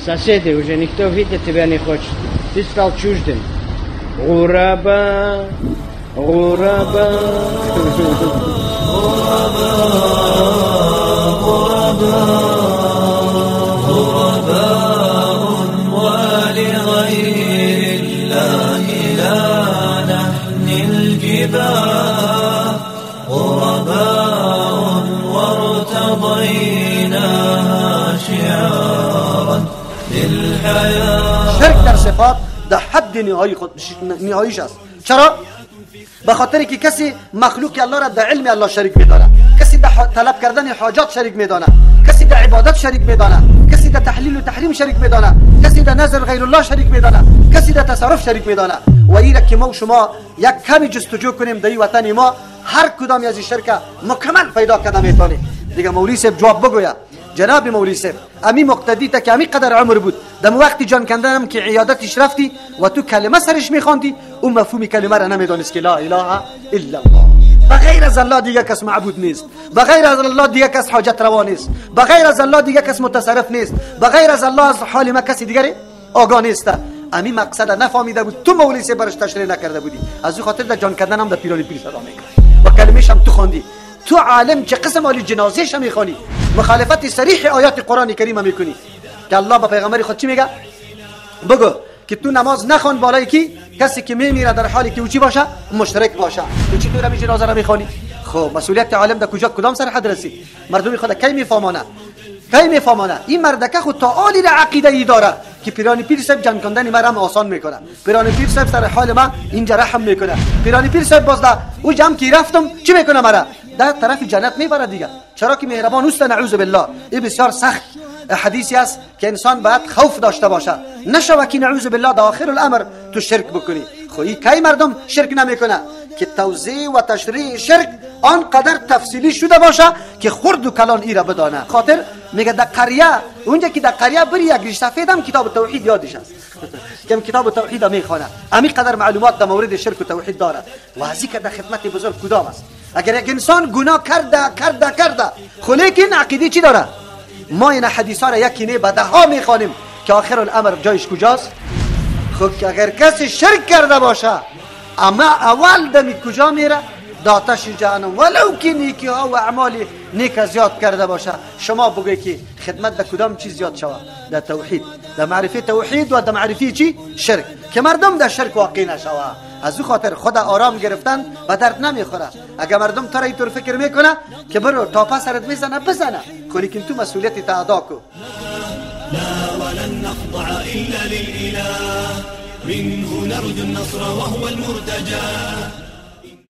Соседи, уже никто видеть тебя не хочет. Ты стал чуждым. غرباء غرباء غرباء غرباء ولغير الله لا نحني الجباه غرباء وارتضيناها شعارا للحياة. شرک در صفات در حد نهایی خود نهاییش است. چرا؟ به خاطر که کسی مخلوق الله را در علم الله شریک میدانه، کسی در طلب کردن حاجات شریک میدانه، کسی در عبادت شریک میدانه، کسی در تحلیل و تحریم شریک میدانه، کسی در نظر غیر الله شریک میدانه، کسی در تصرف شریک میدانه. و ایره که ما و شما یک کمی جستجو کنیم در وطن ما، هر کدام از این شرک مکمل پیدا کرده میتونیم. دیگه مولوی صاحب جواب بگویا. جناب مولوی صاحب، امی مقتدی تا که امی قدر عمر بود، دم وقتی جان کندنم که عیادتش رفتی و تو کلمه سرش میخواندی، اون مفهوم کلمه را نمیدانست که لا اله الا الله. بغیر از الله دیگه کس معبود نیست، بغیر از الله دیگه کس حاجت روا نیست، بغیر از الله دیگه کس متصرف نیست، بغیر از الله از حال ما کسی دیگری آگاه نیست. امی مقصد نفهمیده بود، تو مولوی صاحب برش تشریح نکرده بودی، از او خاطر در جان کندن هم در پیرانی پیر صدا میکرد و کلمه‌ش هم تو خواندی. تو عالم چه قسم عالی جنازه‌ش هم میخوانی، مخالفت صریح آیات قرآن کریم میکنی که الله به پیغمبر خود چی میگه؟ بگو که تو نماز نخوان بالای کی؟ کسی که میمیره در حالی که او چی باشه؟ مشرک باشه. تو چی تو جنازه را میخوانی؟ خب مسئولیت عالم در کجا کدام سرحد رسید؟ مردم خود کی میفهمانه؟ کی میفهمانه؟ این مردکه خود تا عالی را عقیده ای داره که پیرانی پیر صاحب جنگ کندن مرا آسان میکنه، پیرانی پیر صاحب سر حال ما اینجا رحم میکنه، پیرانی پیر صاحب باز ده او جمع کی رفتم چی میکنه مرا؟ در طرف جنت میبره دیگه. چرا که مهربان اوست، نعوذ بالله. این بسیار سخت حدیثی است که انسان باید خوف داشته باشه، نشوه که نعوذ بالله در آخر الامر تو شرک بکنی. خو این کی مردم شرک نمیکنه که توضیح و تشریح شرک آنقدر تفصیلی شده باشه که خرد و کلان ای را بدانه. خاطر میگه در قریه، اونجا که در قریه بری یک ریش سفید هم کتاب توحید یادش است که کتاب توحید میخوانه، امی قدر معلومات در مورد شرک و توحید داره. و از که در خدمت بزرگ کدام است؟ اگر یک انسان گناه کرده کرده کرده، خو لیکن عقیده چی داره؟ ما این حدیث ها را یکی نه به ده ها میخوانیم که آخر الامر جایش کجاست؟ خب اگر کسی شرک کرده باشه، اما اول دمی کجا میره؟ داتش جهنم، ولو که نیکی ها و اعمال نیک زیاد کرده باشه. شما بگوی که خدمت در کدام چیز زیاد شود؟ در توحید، در معرفه توحید و در معرفه چی؟ شرک، که مردم در شرک واقع نشود. از او خاطر خود آرام گرفتن و درد نمیخوره. اگر مردم تو را اینطور فکر میکنه که برو تا پس سرت میزنه بزنه، لیکن تو مسئولیت تا ادا کو. لا ولن نخضع الا للاله منه نرجو النصر وهو المرتجى.